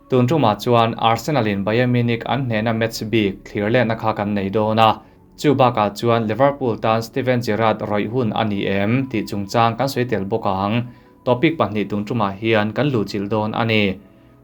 Tun tumah chuan Arsenal in Bayern Munich an hnehna match bik thlir lehna kha kan nei dawn a, chu bakah chuan Liverpool tan Steven Gerrard rawih hun a ni em tih chungchang kan sawi tel bawk ang. Topic pahnih tun tumah hian kan luhchilh dawn a ni.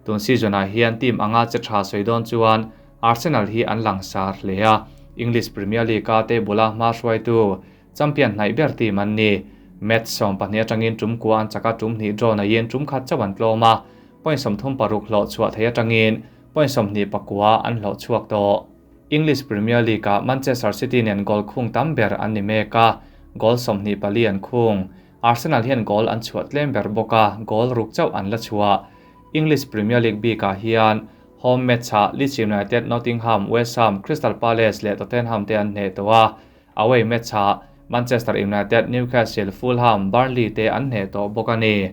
Tun season ah hian team anga che tha sawi dawn chuan Arsenal hi an langsar hle a, English Premier League a table a hma hruaitu Champion hnaih ber team an ni. Match 12 atangin tum kua an chak a, tum hnih draw neiin tum khat chauh an tlawm a, point 36 hlawh chhuah thei atangin point 29 an hlawh chhuak tawh. English Premier League ah Manchester City nen goal khung tam ber an ni mek a, goal 24 an khung. Arsenal hian goal an chhuah tlem ber bawk a, goal ruk chauh an la chhuah. English Premier League bikah hian home match ah Leeds United, Nottingham, West Ham, Crystal Palace leh Tottenham te an hneh tawh a, away match ah Manchester United, Newcastle, Fulham, Burnley te an hneh tawh bawk a ni.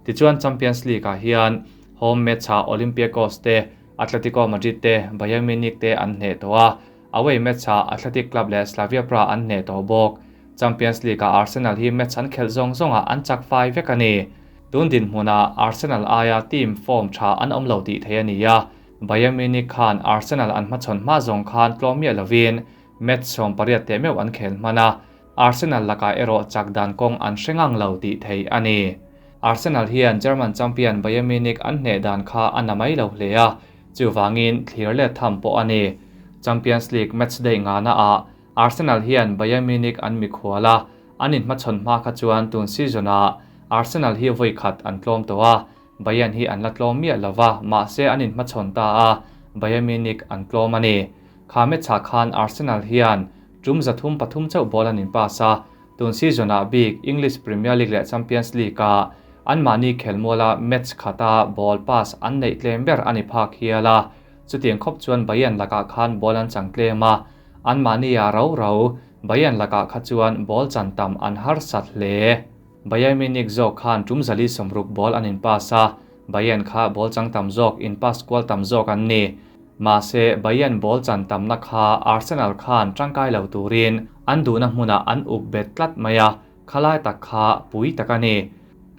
Tichuan Champions League ah hian home match ah Olympiacos te, Atletico Madrid te, Bayern Munich te an hneh tawh a, away match ah Athletic Club leh Slavia Praha an hneh tawh bawk. Champions League ah Arsenal hi match an khelh zawng zawngah an chak fai vek a ni. Tun dinhmunah Arsenal aia team form tha an awm lo tih theih a ni a, Bayern Munich khan Arsenal an hmachhawn hma zawng khan tlawm miah lovin match 18 teh meuh an khel hman a, Arsenal lakah erawh chak dan kawng an hre ngang lo tih theih a ni. Arsenal hian German champion Bayern Munich an hneh dan kha a na mai lo hle a, chuvangin thlir let tham pawh a ni. Champions League match day ngana ah Arsenal hian Bayern Munich an mikhual a, an inhmachhawn hma kha chuan tun season ah Arsenal hi vawi khat an tlawm tawh a, Bayern hi an la tlawm miah lova, mahse an inhmachhawn ta a, Bayern Munich an tlawm a ni. Kha match ah khan Arsenal hian tum 303 chauh ball an in pass a, tun season ah bik English Premier League leh Champions League ah anmahni khelmuala match khata ball pass an neih tlem ber a ni phak hial a, chutiang khawp chuan Bayern lakah khan ball an chang tlem a, anmahni ah rau rau Bayern lakah kha chuan ball chan tam an harsat hle. Bayern Munich zawk khan tum 160 ball an in pass a, Bayern kha ball chang tam zawk in pass kual tam zawk an ni. Mahse Bayern ball chan tamna kha Arsenal khan tangkai lo turin an duhna hmunah an up bet tlat mai a, khalai tak kha pui tak a ni.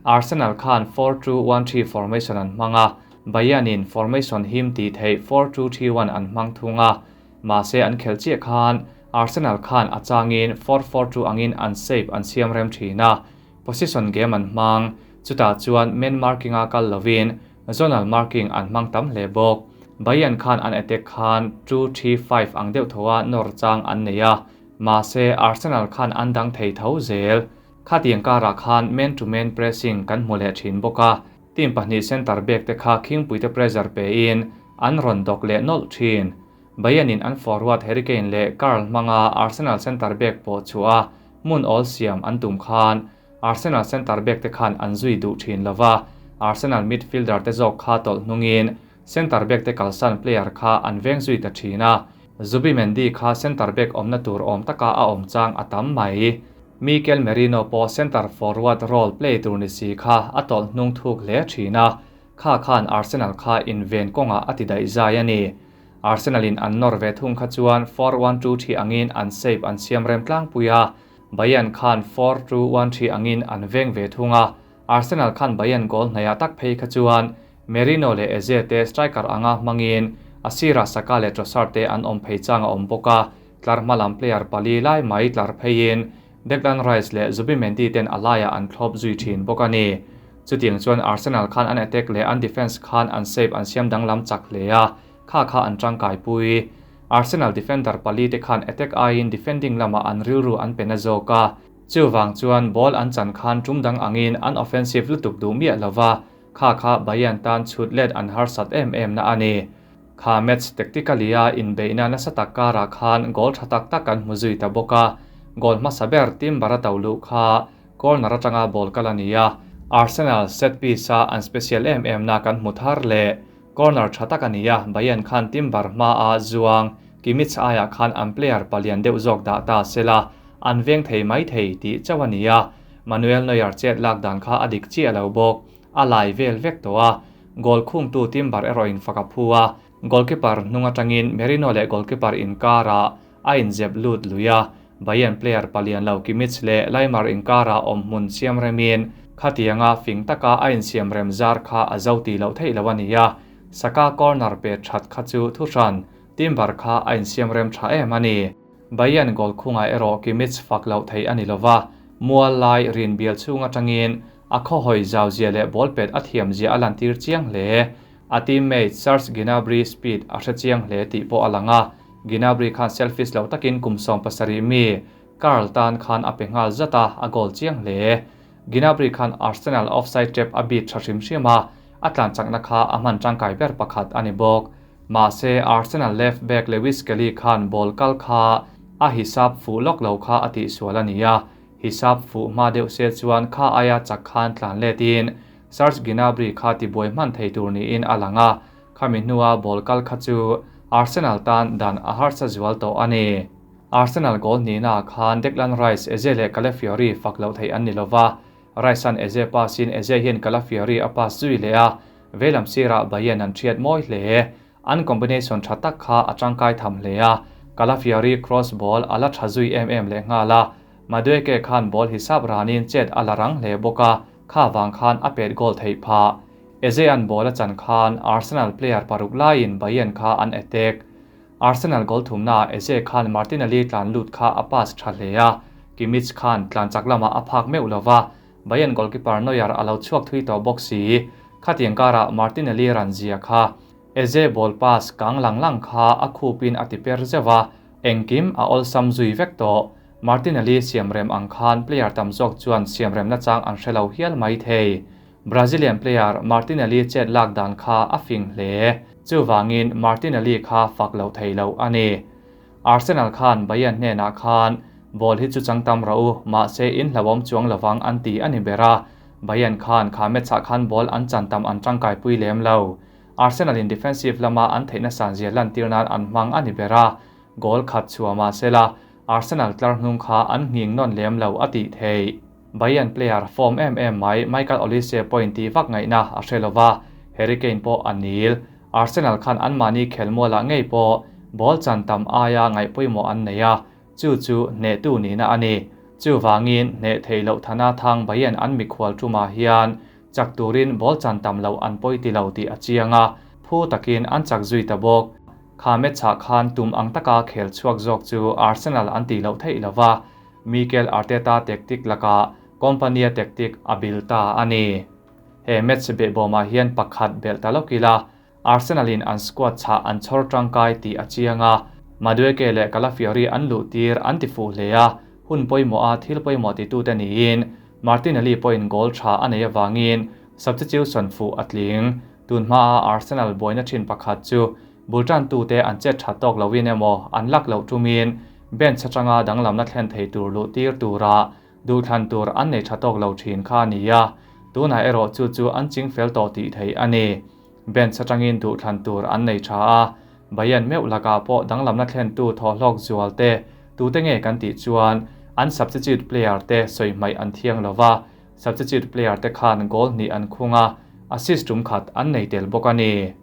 Arsenal khan 4-2-1-3 formation an hmang a, Bayern in formation him tih theih 4-2-3-1 an hmang thung a, mahse an khel chiah khan Arsenal khan a changin 4-4-2 angin an shape an siam rem thin a, position game an hmang, chutah chuan man marking a kal lovin zonal marking an hmang tam hle bawk. Bayern khan an attack khan 2-3-5 ang deuh thawa nawr chang an nei a, mahse Arsenal khan an dang thei tho zel. Khatiang karah khan man to man pressing kan hmu leh thin bawk a, team pahnih center back te kha khingpui te pressure pe in an rawn dawk leh nawlh thin. Bayern in an forward Harry Kane leh Karl hmanga Arsenal center back pawh chhuah a mun awl siam an tum khan Arsenal center back te khan an zui duh thin lova, Arsenal midfielder te zawk kha tawlh hnungin center back te kalsan player kha an veng zui ta thin a, Zubimendi kha center back awmna tur awm taka a awm chang a tam mai. Mikel Merino pawh center forward role play tur ni si kha a tawlh hnung thuk hle thin a, kha khan Arsenal kha in ven kawngah a ti daih zai a ni. Arsenal in an nawr ve thung kha chuan 4-1-2-3 angin an shape an siam rem tlangpui a, Bayern khan 4-2-1-3 angin an veng ve thung a, Arsenal khan Bayern goal hnaih tak phei kha chuan Merino leh Eze te striker anga hmangin Asira Saka leh Trossard te an awm phei chang a awm bawk a, tlar hmalam player pali lai mai tlar pheiin Declan Rice leh Zubimendi ten a laiah an thlawp zui thin bawk a ni. Chutiang chuan Arsenal khan an attack leh an defense khan an shape an siam danglam chak hle a, kha kha an tangkai pui. Arsenal defender pali te khan attack aiin defending lamah an rilru an pe na zawk a, chuwang chuan ball an chan khan tum dang angin an offensive lutuk duh miah lova, kha kha Bayern tan chhut let an harsat em em na a ni. Kha match tactically a inbeihna nasa tak karah khan goal tha tak tak an hmu zui ta bawk a, goal hmasa ber Timber a to luh kha corner atanga ball kal a ni a, Arsenal set piece a an special em em na kan hmu thar leh corner tha tak a ni a, Bayern khan Timber hma a zuang Kimmich aiah khan an player palian deuh zawk dah ta sela an veng thei mai thei tih chauh a ni a, Manuel Neuer chet lak dan kha a dik chiah lo bawk, a lai vel vek tawh a, goal khung tu Timber erawh in fak a phu a, goalkeeper hnung atangin Merino leh goalkeeper inkara a inzep lut lui a, Bayern player palian lo Kimmich leh Laimer inkara awm hmun siam remin khatianga fing taka a insiam rem zar kha a zo ti loh theih lo a ni a. Saka corner pe that kha chu thuhran, Timber kha a insiam rem tha em a ni. Bayern goal khungah erawh Kimmich fak loh theih a ni lova, mual lai rin bial chhung atangin a khawhawi zau zia leh ball pet a thiam zia a lantir chiang hle. A teammate Serge Gnabry speed a hre chiang hle tih pawh a lang a, Gnabry khan selfish loh takin kum 17 mi Karl tan khan a pe nghal zat a, a goal chiang hle. Gnabry khan Arsenal offside trap a beat tha hrim hrim a, a tlan chakna kha a hman tangkai ber pakhat a ni bawk. Mahse Arsenal left back Lewis Skelly khan ball kal kha a hisap fuh lawk lo kha a tihsual a ni a, hisap fuh hma deuh se chuan kha aia chak khan tlan letin Serge Gnabry kha tibuai hman thei tur niin a lang a, khami hnua ball kal kha chu Arsenal tan dan a harsa zual tawh a ni. Arsenal goal nihnaah khan Declan Rice, Eze leh Calafiori fak loh theih an ni lova, Rice an Eze pass in Eze hian Calafiori a pass zui leh a, veilam sirah Bayern an thiat mawi hle. An combination tha tak kha a tangkai tham hle a, Calafiori cross ball a la tha zui em em leh nghal a, Madueke khan ball hisap ranin chet a la rang hle bawk a, kha vang khan a pet goal theih phah. Eze an ball a chan khan Arsenal player paruk laiin Bayern kha an attack. Arsenal goal thumnaah Eze khan Martinelli tlan lut kha a pass tha hle a, Kimmich khan tlan chak lamah a phak meuh lova, Bayern goalkeeper Neuer a lo chhuak thui tawh bawk si. Khatiang karah Martinelli ran zia kha Eze ball pass kang lang lang kha a khupin a ti per zeuh a, engkim a awlsam zui vek tawh. Martinelli siamrem ang khan player tam zawk chuan siamremna chang an hre lo hial mai thei. Brazilian player Martinelli chet lak dan kha a fing hle. Chuvangin Martinelli kha fak lo thei lo a ni. Arsenal khan Bayern hnenah khan ball hi chu chang tam rawh u, mahse in hlauhawm chuang lovang an ti a ni ber a. Bayern khan kha match ah khan ball an chan tam an tangkai pui lem lo. Arsenal in defensive lama an theihna san zia lantir nan an hmang a ni ber a. Goal khat chhuah mahsela Arsenal tlar hnung kha an nghing nawn lem lo a tih theih. Bayern player form em em mai Michael Olise point tih vak ngaihna a hre lova, Harry Kane pawh a nil. Arsenal khan anmahni khelmualah ngei pawh ball chan tam aia ngaih pawimawh an nei a, chu chu hnehtu nihna a ni. Chuvangin hneh theih loh thana thang Bayern an mikhual tumah hian chak turin ball chan tam loh an pawi ti lo tih a chiang a, phu takin an chak zui ta bawk. Kha match ah khan tum ang taka khel chhuak zawk chu Arsenal an tih loh theih lova, Mikel Arteta tactic lakah Kompany-a tactic a bil ta a ni. He match behbawmah hian pakhat belh ta lawk ila, Arsenal-in an squad chhah an chhawr tangkai tih a chiang a, Madueke leh Calafiori an luh tir an ti fuh hle a, hun pawimawha thil pawimawh titute niin Martinelli pawhin goal tha a nei avangin substitution fuh a tling. Tun hmaa Arsenal buaina thin pakhat chu bul tantute an chet tha tawk loin emaw an lak loh tumin bench atanga danglamna thlen thei tur luh tir tura duhthlan tur an nei tha tawk lo thin kha a ni a, tunah erawh chu chu an ching fel tawh tih theih a ni. Bench atangin duhthlan tur an nei tha a, Bayern meuh lakah pawh danglamna thlentu thawhhlawk zual te tute nge kan tih chuan an substitute player te sawi hmaih an thiang lova, substitute player te khan goal hnih an khung a, assist tum khat an nei tel bawk a ni.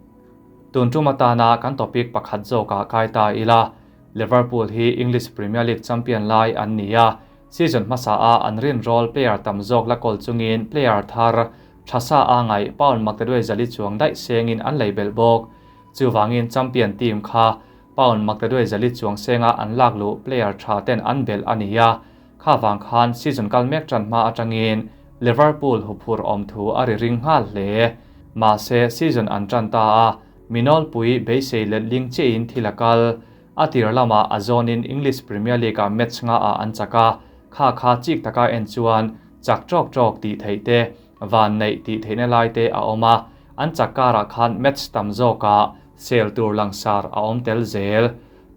Tun tum atana kan topic pakhat zawkah kai ta ila, Liverpool hi English Premier League champion lai an ni a, season hmasa a an rinrawl player tam zawk la kawl chungin player thar tha sa a ngaih Paul Maktaduai zali chuang daih sengin an lei belh bawk. Chuvangin champion team kha Paul Maktaduai zali chuang senga an lak luh player tha ten an belh a ni a, kha vang khan season kal mek tan hma atangin Liverpool huphur awm thu a ri ring nghal hle. Mahse season an tan ta a, minawlpui beisei let ling chiahin thil a kal. A tir lamah a zawnin English Premier League ah match nga ah an chak a, kha kha chik taka en chuan chak tawk tawk tih theih te, van neih tih theihna lai te a awm a, an chak karah khan match tam zawkah sel tur langsar a awm tel zel.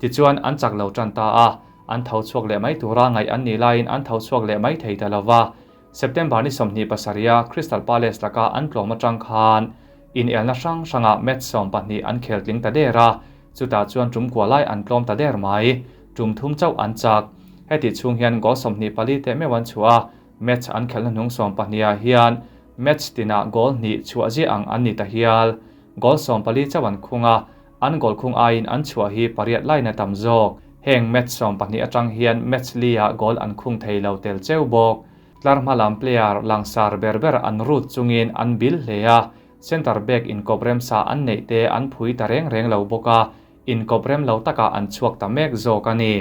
Tichuan an chak lo tan ta a, an tho chhuak leh mai tura ngaih an nih laiin an tho chhuak leh mai thei ta lova. September ni 27 a Crystal Palace laka an tlawm atang khan inelna hrang hrangah match 12 an khel tling ta der a, chutah chuan tum kua lai an tlawm ta der mai, tum thum chauh an chak. Heti chhung hian goal 24 te meuh an chhuah a, match an khelna hnung 12 ah hian match tinah goal hnih chhuah ziah ang an ni ta hial. Goal 14 chauh an khung a, an goal khung aiin an chhuah hi pariat laina tam zawk. Heng match 12 atang hian match li ah goal an khung thei lo tel cheu bawk. Tlar hma lam player langsar ber ber an rut chungin an bil hle a. Centre back inkawp remsa an neih te an phui ta reng reng lo bawk a, inkawp rem lo takah an chhuak ta mek zawk a ni.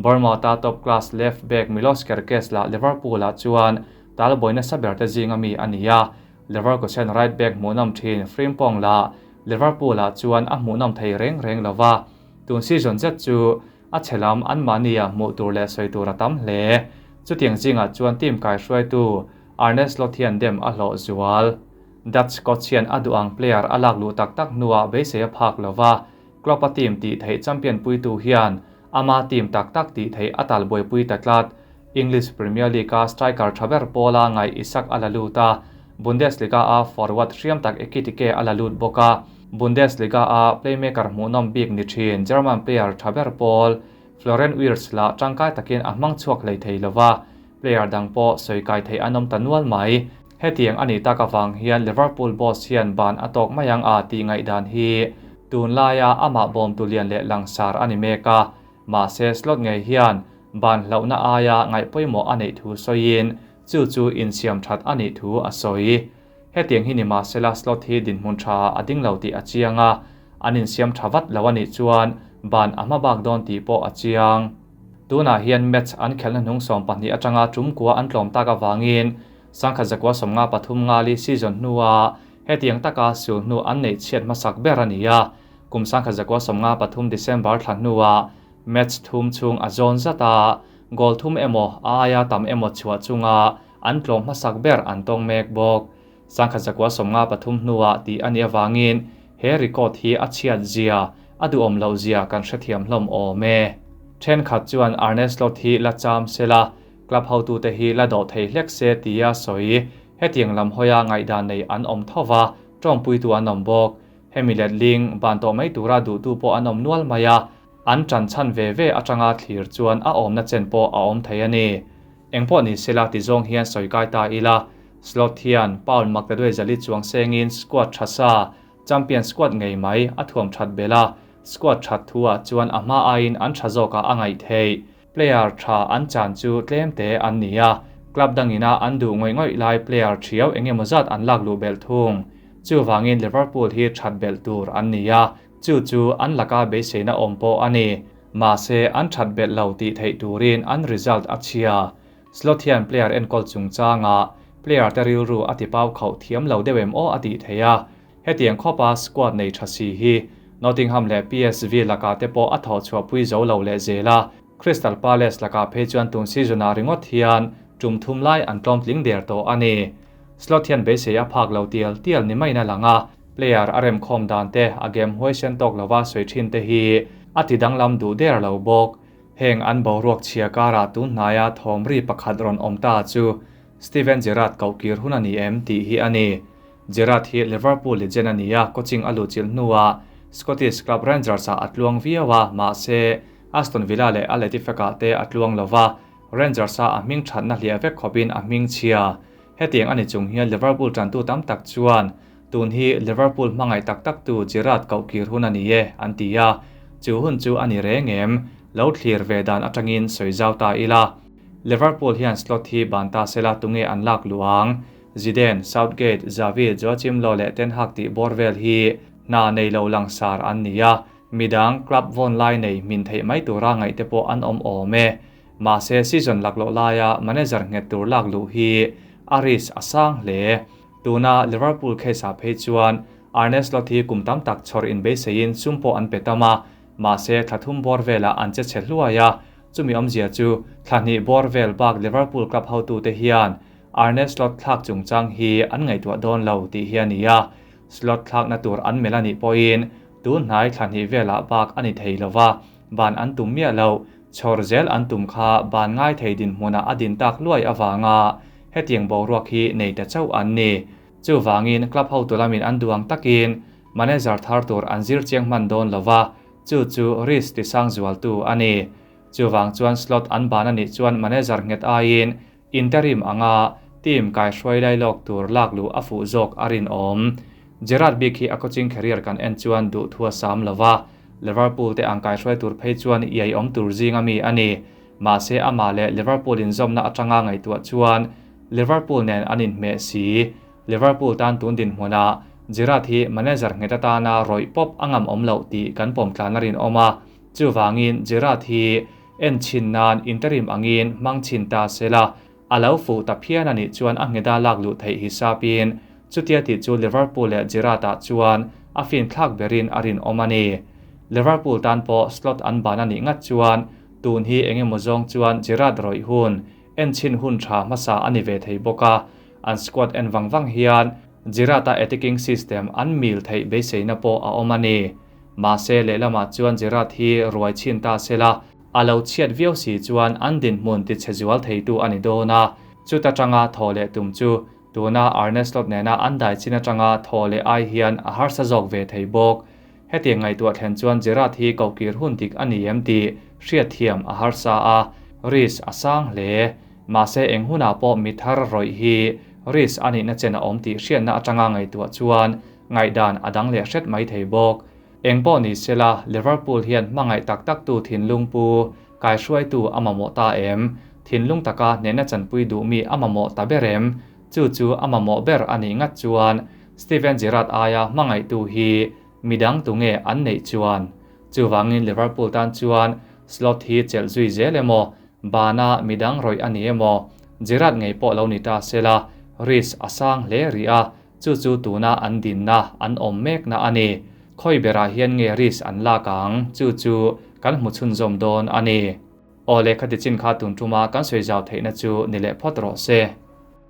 Bournemouth-a top class left back Milos Kerkez lah Liverpool-ah chuan talbuai nasa ber te zinga mi a ni a, Leverkusen right back hmuhnawm thin Frimpong lah Liverpool-ah chuan a hmuhnawm thei reng reng lo va, tun season zet chu a chhe lam anmahnia hmuh tur leh sawi tur a tam hle. Chutiang zingah chuan team kaihruaitu Arne Slot hian dem a hlawh zual. Dutch coach hian a duh ang player a lak luh tak tak hnuah beisei a phak lo va, Klopp-a team tih theih champion puitu hian ama team tak tak tih theih a tal buaipui ta tlat. English Premier League-a striker tha ber pawla ngaih Isak a la lut a, Bundesliga-a forward hriam tak Ekitike a la lut bawk a. Bundesliga-a playmaker hmuhnawm bik ni thin German player tha ber pawl Florian Wirtz lah tangkai takin a hmang chhuak hlei thei lo va, player dang pawh sawi kai theih an awm ta nual mai. Hetiang a nih tak avang hian Liverpool boss hian ban a tawk mai ang a tih ngaihdan hi tunlaia amah bawmtu lian leh langsar a ni mek a, mahse Slot ngei hian ban hlauhna aia ngaih pawimawh a neih thu sawiin chu chu insiam that a nih thu a sawi. Hetiang hi ni mahsela Slot hi dinhmun tha a ding lo tih a chiang a, an insiam tha vat lo a nih chuan ban a hma bak dawn tih pawh a chiang. Tunah hian match an khelhna hnung 12 atanga tum kua an tlawm tak avangin 1993 ngali season hnua hetiang taka sul hnu an neih chhiat hmasak ber a ni a. Kum 1993 December thla hnua match thum chung a zawn zata goal thum emaw a aia tam emaw chhuah chunga an tlawm hmasak ber an tawng mek bawk. 1993 hnua tih a nih avangin he record hi a chhiat zia a duhawm loh zia kan hrethiam hlawm awm e. Thenkhat chuan Arne Slot hi la cham sela club hotu te hi la dawh thei hlek se tia sawi hetiang lam hawia ngaihdan nei an awm thova tawngpuitu an awm bawk. Hemi let ling ban tawh mai tura duhtu pawh an awm nual mai a, an tan chhan ve ve atanga thlir chuan a awmna chen pawh a awm thei a ni. Engpawh ni sela ti zawng hian sawi kai ta ila, Slot hian Paul Maktaduai zali chuang sengin squad thasa champion squad ngei mai a thuam that bela, squad that thuah chuan a hma aiin an tha zawkah a ngaih thei. Player tha an chan chu tlem te an ni a, club dangina an duh ngawih ngawih lai player thiau engemaw zat an lak luh bel thung. Chu wangin Liverpool hi that bel tur an ni a, chu chu an laka beiseina awm pawh a ni. Mahse an that bel lo tih theih turin an result a chhia. Slot hian player enkawl chungchanga player te rilru a ti pau khauh thiam lo deuh em aw a tih thei a. Hetiang khawpa squad nei tha si hi Nottingham leh PSV laka te pawh a thaw chhuah pui zo lo leh zela. Crystal Palace laka phei chuan tun season ah ringawt hian tum thum lai an tlawm tling der tawh a ni. Slot hian beisei a phak lo tial tial ni maina langa player a rem khawm dan te a game huai sen tawk lova sawi thin te hi a ti danglam duh der lo bawk. Heng an boruak chhia kara tun hnaia thawm ri pakhat rawn awm ta chu Steven Gerrard kohkir hun a ni em tih hi a ni. Gerrard hi Liverpool legend a ni a, coaching a luhchilh hnuah Scottish club Rangers ah a tluang viau a, mahse Aston Villa leh Athletic ah te a tluang lova, Rangers a a hming thatna hliah vek khawpin a hming chhia. Hetiang ani chung hian Liverpool tantu tam tak chuan tun hi Liverpool hmangaih tak tak tu Gerrard kohkir hun a ni e an ti a, chu hun chu a ni reng em, lo thlir ve dan atangin sawi zau ta ila. Liverpool hian Slot hi ban ta sela tunge an lak luang. Zidane, Southgate, Xavi, Joachim Low leh Ten Hag tih bawr vel hi hna nei lo langsar an ni a, midang club vawn lai nei min theih mai tura ngaih te pawh an awm awm e. Mahse season lak loh laia manager nghet tur lak luh hi a risk a sang hle. Tuna Liverpool case ah phei chuan Arne Slot hi kum tam tak chhawr in beiseiin sum pawh an pe tam a, mahse thla thum bawr velah an che chhe hluai a, chumi awmzia chu thlahnih bawr vel bak Liverpool club hotu te hian Arne Slot thlak chungchang hi an ngaihtuah dawn lo tih hi a ni a. Slot thlak na tur an mel a nih pawhin tun hnai thlahnih velah bak a ni thei lova, ban an tum miah lo, chhawr zel an tum kha ban ngai thei din hmunah a din tak luai awanga hetiang boruak hi nei ta chauh an ni. Chu wangin club hotu lamin an duang takin manager thar tur an zir chiang hman dawn lova, chu chu risk ti sang zual tu a ni. Chu wang chuan Slot an ban a nih chuan manager nghet aiin interim anga team kai hruai lai lawk tur lak lu a fuh zawk a rin awm. Gerrard bik hi a coaching career kan en chuan duh thua sam lova, Liverpool te ang kai hruai tur phei chuan iai awm tur zinga mi a ni. Mahse ama leh Liverpool in zawmna atanga ngaihtuah chuan Liverpool nen an inhmeh si. Liverpool tan tun din hmuna Gerrard hi manager nghet atana rawih pawp a ngam awm loh tih kan pawm tlan a rinawm a, chuvangin Gerrard hi en chhin nan interim angin hmang chhin ta se la, a lo fuh ta phian a nih chuan a ngheta lak luh theih hisapin chutia tih chu Liverpool leh Gerrard-ah chuan a finthlak berin a rinawm a ni. Liverpool tan pawh Slot an ban a nih ngat chuan tun hi eng emaw zawng chuan Gerrard rawih hun en chhin hun tha hmasa a ni ve thei bawk a, an squad en vang vang hian Gerrard-a attacking system an mil theih beiseina pawh a awm a ni. Mahse lehlamah chuan Gerrard hi ruai chhin ta se la, a lo chhiat viau si chuan an dinhmun tichhe zual theitu a ni dawn a, chuta tanga thaw leh tum chu tuna Arne Slot nena an dai chin atanga thaw leh ai hian a harsa zawk ve thei bawk. Hetiang ngaihtuah thlen chuan Gerrard hi kohkir hun dik a ni em tih hriatthiam a harsa a, risk a sang hle. Mahse eng hunah pawh mi thar rawih hi risk a nihna chen a awm tih hriatna atanga ngaihtuah chuan ngaihdan a dang leh hret mai thei bawk. Eng pawh ni sela, Liverpool hian hmangaih tak taktu thinlung pu kaihruaitu a mamawh ta em? Thinlung taka hnehna chanpui duhmi a mamawh ta ber em? Chu chu a mamawh ber a nih ngat chuan Steven Gerrard aia hmangaihtu hi midang tunge an neih chuan? Chuvangin Liverpool tan chuan Slot hi chelh zui zel emaw, bana midang rawih a ni emaw, Gerrard ngei pawh lo ni ta sela, risk a sang hle rih a, chu chu tuna an dinna an awm mekna a ni. Khawi berah hian nge risk an lak ang? Chu chu kan hmu chhunzawm dawn a ni. Aw lehkha tichin kha tun tuma kan sawi zau theihna chu ni leh phawt rawh se.